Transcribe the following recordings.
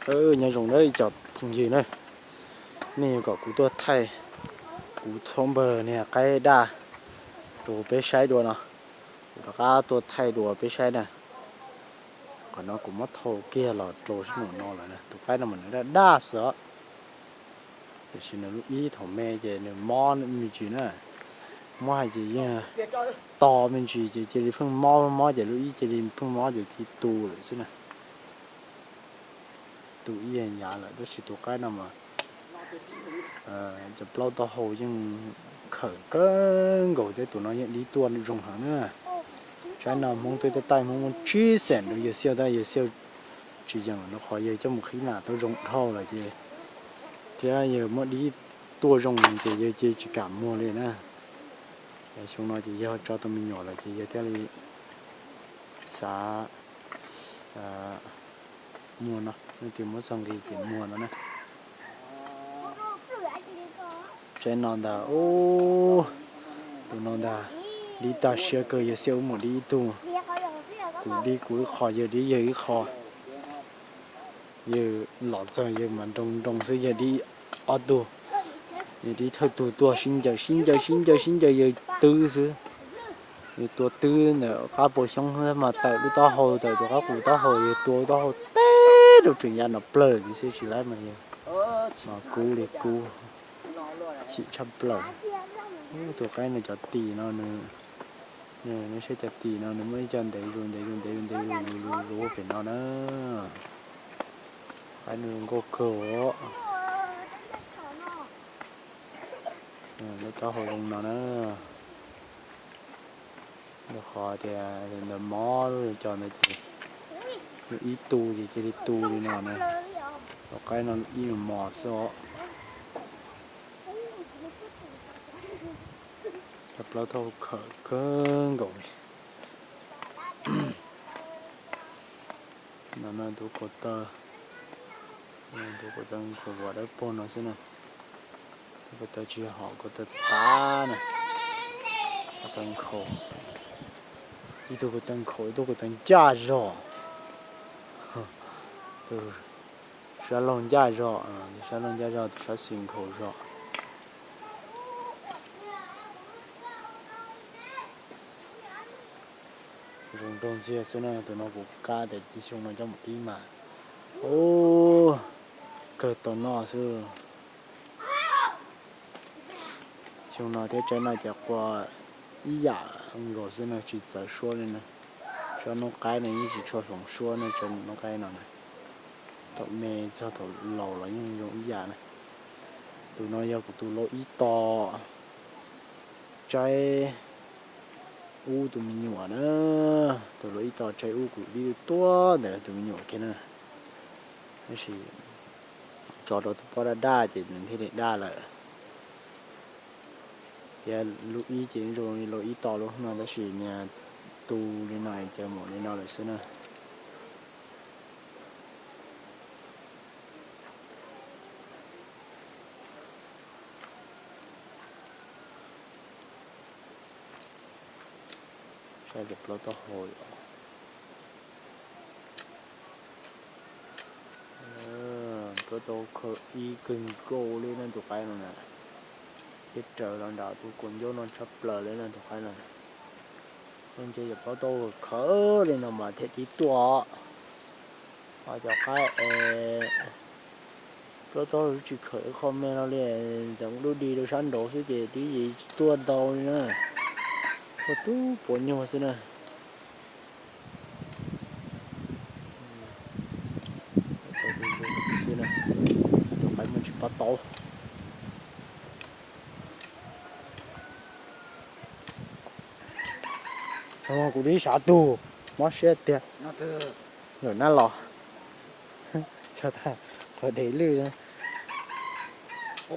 Nyob zoo nawb ib co phooj ywg na, nej yuav kom kuv tuaj thaij kuv txhob npawg niag qaib daj rau peb saib dua no. Kuv rov qab tuaj thaij dua peb saib na. Qhov no kuv muab thau kiag los rau sab nraum no lawm na, tus qaib no mas nws daj daj xwb os. Tiam sis nws lub ib thaum me ces nws mob me ntsis na. Muab hais ces yeej to me ntsis ces cia li pheej mob mob ces lub ib cia li pheej mob ces cia li tu lawm xwb na. Tu ib yam lawm tab sis tus qaib no mas cov plaub taub hau yeej khawm kawg nkaus thiab, tus no yeej dib tuaj zoo heev na. Saib no Hmoob twb taij taij Hmoob muab tsib xees rau yawg Xiauj tab yawg Xiauj tsis yeem rau qhov yawg coj mus qhib nam tau zoo dhau lawm ces, thiab yawg muab dib tuaj zoo ces yawg cia tsis kam muag li na. Xyoo no ces yawg tso tau me nyuam lawm ces yawg thiaj li xav muag no, leej twg muab txog nqi ces muag no na. Tsev no ntag, tus no ntag, dib tag siab kawg, yawg Xiauj wb muam dib ib tug, kuv dib kuv ib qho, yawg dib yawg ib qho. Yawg los txog yawg mas nroo nroo xwb, yawg dib ob tug. Yawg dib thawj tug tuag sib ncaws sib ncaws sib ncaws sib ncaws yawg twb xwb. Yawg tua twb ntawm qab puas xyoob mas tawm lub taub hau, tawm tus qab qus taub hau, yawg tua taub hau teb rau tseem ya no plawg li xwb tsis laib mas yawg mas kub li kub, chim tshaj plaws. Tus qaib no cov tis no nws, nws saib cov tis no nws muaj ib co ntev zus ntev zus ntev zus ntev zus zus zus pem no na. Qaib no zoo nkauj kawg os. Lub taub hau zoo no na. Rau qhov tias ntawd mob lub co ntawd ces ib tu ces cia li tu li no na. Tus qaib no ib mos xwb os. Cov plaub taub hau khawm kawg nkaus li. No no tus ko taw, tus ko taw nkhaus vos dawb paug no xwb na. Tus ko taw tsis hom, ko taw tas tas na. Ko taw nkhaus, ib tug ko taw nkhaus, ib tug ko taw ncaj zog. Tus sab laug ncaj zog, tus sab laug ncaj zog, tus sab xis nkhaus zog. Zoo nraug ntxiag xwb na, tus no kuv kab tias cia xyoo no coj mus qib mas, ub, kawg tau noj xwb. Xyoo no thiab tsaib no ces qua ib yam nkaus xwb no, tsis txawv suab li na. Suab noob qaib no yeej tsis tshua hloov suab na, tsaib noob qaib no na. Thaum me txog thaum laus los yeej zoo ib yam na. Tus no yog kuv tus lau ib to tsaib ub tus me nyuam na. Tus lau ib to tsaib ub kuv dib tuaj ntawm tus me nyuam kiag na. Tab sis tso rau tus poj daj daj ces nws thiaj li daj lawm. Thiab lub ib ces zoo li lau ib to lub no tab sis niag tu li no ces mus li no lawm xwb na. Saib cov plaub taub hau, plaub taub hau khaws ib kawg nkaus li na tus qaib no na. Thiab raws los nram tus kaus ncauj no tshaj plaws li na tus qaib no na. Ntshe cov plaub taub hau khawv li no mas thiaj dib tuaj. Ho cov qaib es plaub taub hau tsis khawm ib qho me no li, ntxeev dub dig rau sab nraud xwb ces dib yeej tsis tuaj ntau li na. Tuaj tub puav nyuag xwb na. Xwb na, tus qaib muaj tsis pab tau. Kuv dib sav tug, mob siab tiag. Lawm nab los. Qhov dev lwj.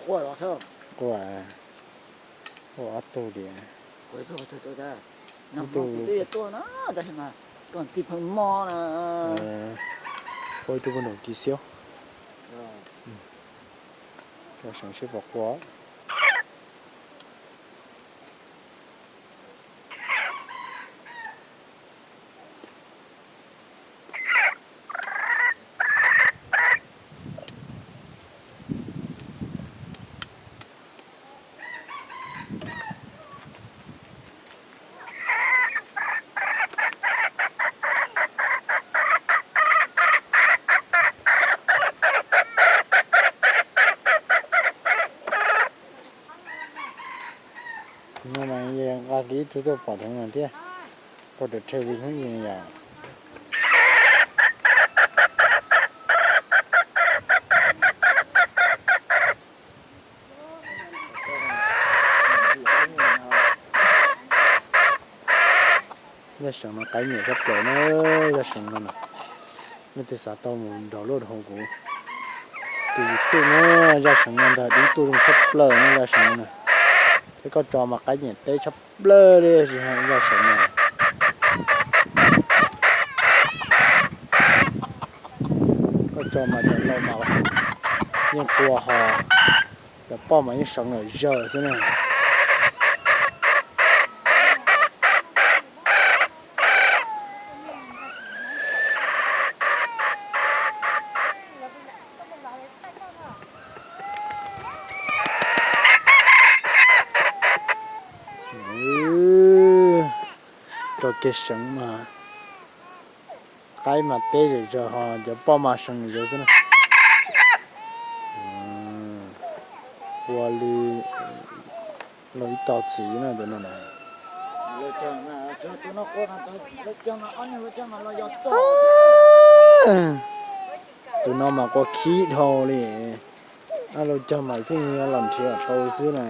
Qua, qua ob tug li. Ib tug, qua ib tug pheej mob na. Qua ib tug pheej nraum kis xiab. Rau seev sib pom qua. Ib tug tuaj pom dheev no thiab, quaj rau rhe li hnub ib no yom. Yaj seev no qaib nyiam tshaj plaws na, yaj seev no na. Leej twg xav tau mus nrog luaj hauv kuv tus YouTube na, yaj seev no ntag dib tuaj zoo tshaj plaws na yaj seev no na. Thiab koj tso mas qaib nyiam teb tshaj plaws li yaj seev no. Koj tso mas cov laus mas yeej qua ho, cov poj mas yeej seev lawm zawg xwb na. Tso kiag seev mas qaib mas teb zom zaws ho cov poj mas seev zom zaws xwb na. Ua li los ib tog txiv na tus no na. Tus no mas qua khib dhau li. Ab, lub caug mas thiaj los nrhiav tau xwb na.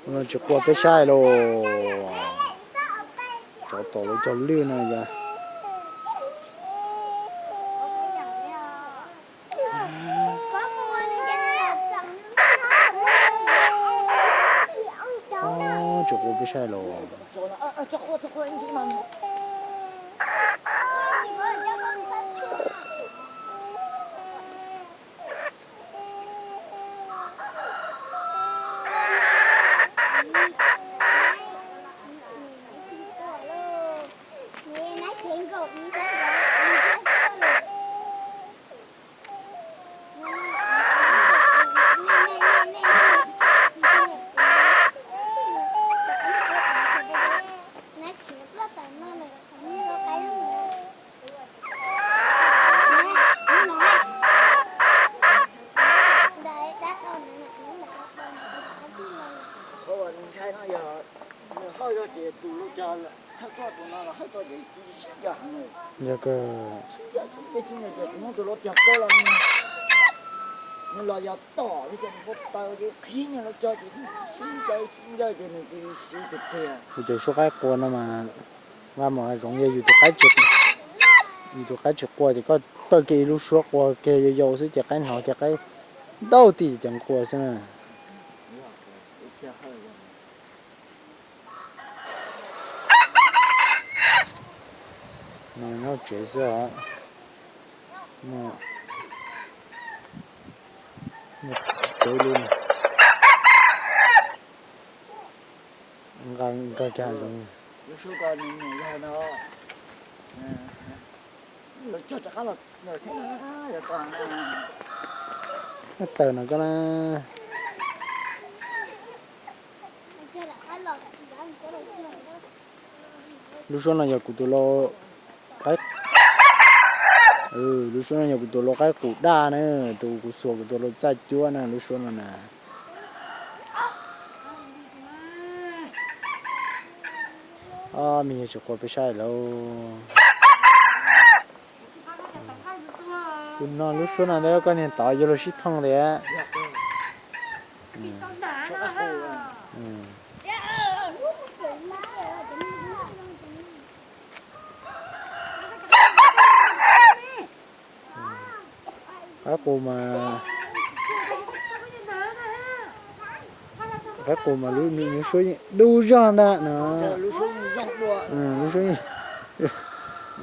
No tsis qua peb saib lauj. Tsov tom lub caug lwj no yog. Tsis qua peb saib lauj. Yog kawg. Kuv cov suab qaib qua no mas nqa mus hav zoov yog yus tus qaib tsis, yus tus qaib tsis qua ces koj pawj kiag ib lub suab qua kiag yau yau xwb ces qaib hnov kiag qaib ntau ti ces nqua xwb na. No nyob tsev xwb os. Tsev li no. Nqa kiag hav zoov. Muab taws no koj na. Lub suab no yog kuv tus lau qaib, lub suab no yog kuv tus lau qaib qus daj na, tus kuv xuas kuv tus lau txaj cuab na, lub suab no na. Ob, me yog tsis qua peb saib lauj. Tus no lub suab no ntawd koj niag tod yuav luag sib thooj tias. Qaib qus mas, qaib qus mas lub suab yeej dub zog ntag no. Lub suab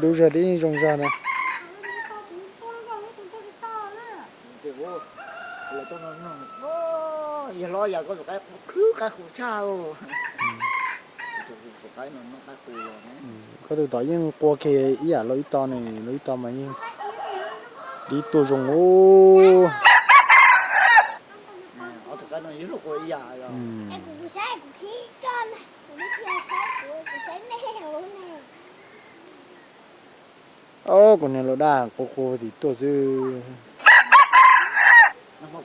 dub zog thiab yeej zoo zog ntag. Koj tus tod yeej qua kiag ib yam los ib tog ne, los ib tog mas yeej dib tuaj zoo ub. Ob, kuv niag lau daj qus qus tim tuaj xwb.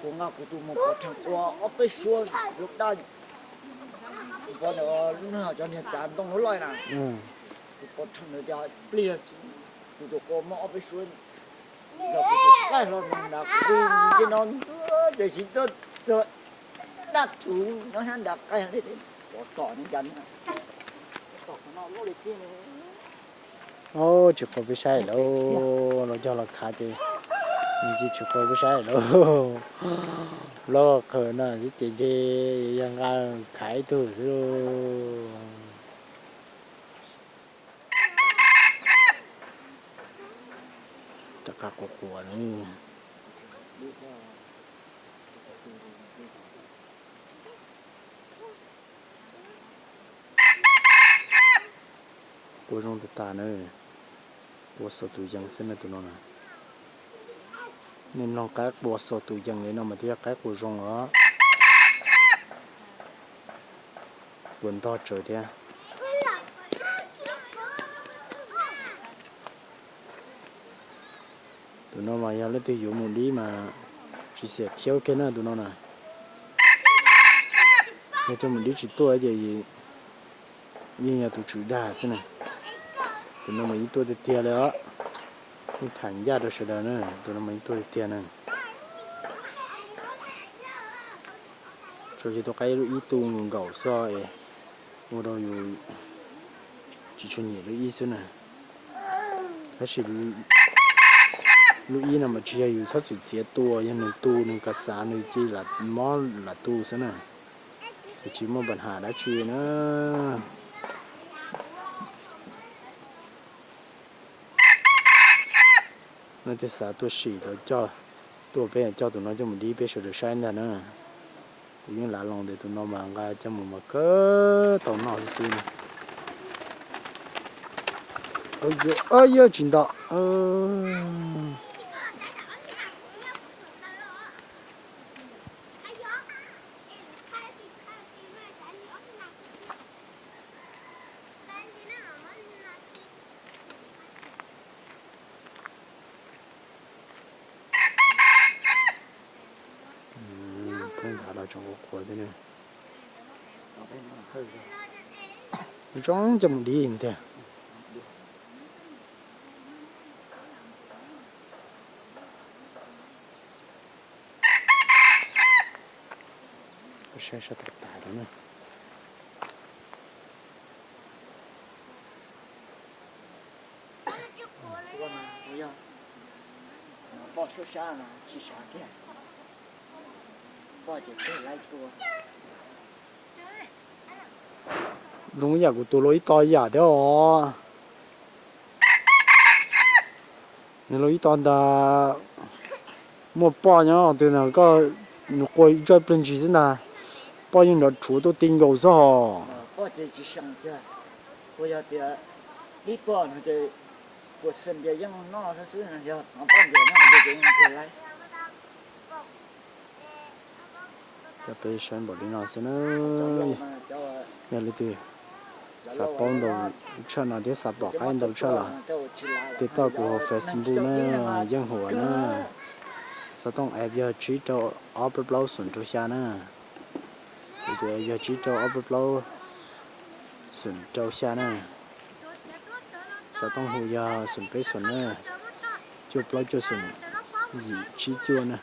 Kuv nqa kuv tus mus pov rhees ua ob peb suab zoo daj, kuv pov ntawd lub neej cov niag cav ntoo loj loj na, kuv pov rhees ntawd cas pliag, kuv tus qua muaj ob peb suab, yog kuv tus qaij hlo nrad kuv nce no ntuag ces tsis tuaj txog daj rhuv nyob thiab nrad qaij li, pov txom ne cas. Tsis qhuas peb saib lawm, los cog los khav ces nws cia tsis qhuas peb saib lawm. Plaub qhaws no xwb ces ntshe yog nqa khav ib tug xwb lauj. Rov qab quas quas na. Qua zoo tas tas na. Qua xaus tus yees xwb na tus no na. Nej mloog qaib qua xaus tus yees li no mas thiaj yog qaib qua zoo os. Qua ntog tsawv thiab. Tus no mas yog leej twg yuav mus dib mas tsis xiam thiab ua kiag na tus no na. Yog coj mus dib tsis tuaj ces yeej yog tus tswv dag xwb na. Tus no mas yeej tuaj tiag tiag li os. Yeej tham ncaj rau sawv daws na, tus no mas yeej tuaj tiag tiag na. Tsuas yog tus qaib lub ib tu nkaus xwb es ua rau yus tsis tshua nyiam lub ib xwb na. Tab sis lub ib no mas tsis yog yus txhob txwm txiav tua, yog nws tu nws kas xav nws cia li mob lam tu xwb na. Ces tsis muaj pab ham dab tsi na. Leej twg xav tuaj sim los coj, tuaj peb coj tus no coj mus dib peb sawv daws saib ntag na. Kuv yeej lav loo tias tus no mas nqa coj mus mas kawg tau noj xwb xwb na. Yog tsis nto. Pheej nrad los tseem quas quas thiab ne. Zoo coj mus dib tiag. Saib sab tas tas rau na. Poj suab sab no tsis sab kiag, poj ces peg laib tua. Zoo ib yam kuv tus los ib tog ib yam thiab os. Nws los ib tog ntag, muaj poj nyob twg ntag koj, nws qua ib zaj plig ntsis xwb ntag, poj yeej nrov rhuav tuaj ti nkaus xwb hos. Poj ces tsis seem kiag, kuv yog tias ib poj no ces kuv xeem tias yeej noj xwb xwb, yog poj ntiag noj ces yeej tiag laib. Coj peb saib npaum li no xwb na. Yog leej twg xav paub ntau tshaj no thiab xav pom qaib ntau tshaj los tiv toj kuv hauv Facebook na, Yeej Huas na. Xov tooj app yog tsib rau ob plaub plaub xoom rau xya na. Kuv tus app yog tsib rau ob plaub plaub xoom rau xya na. Xov tooj hu yog xoom peb xoom na, cuaj plaub cuaj xoom yim tsib cuaj na.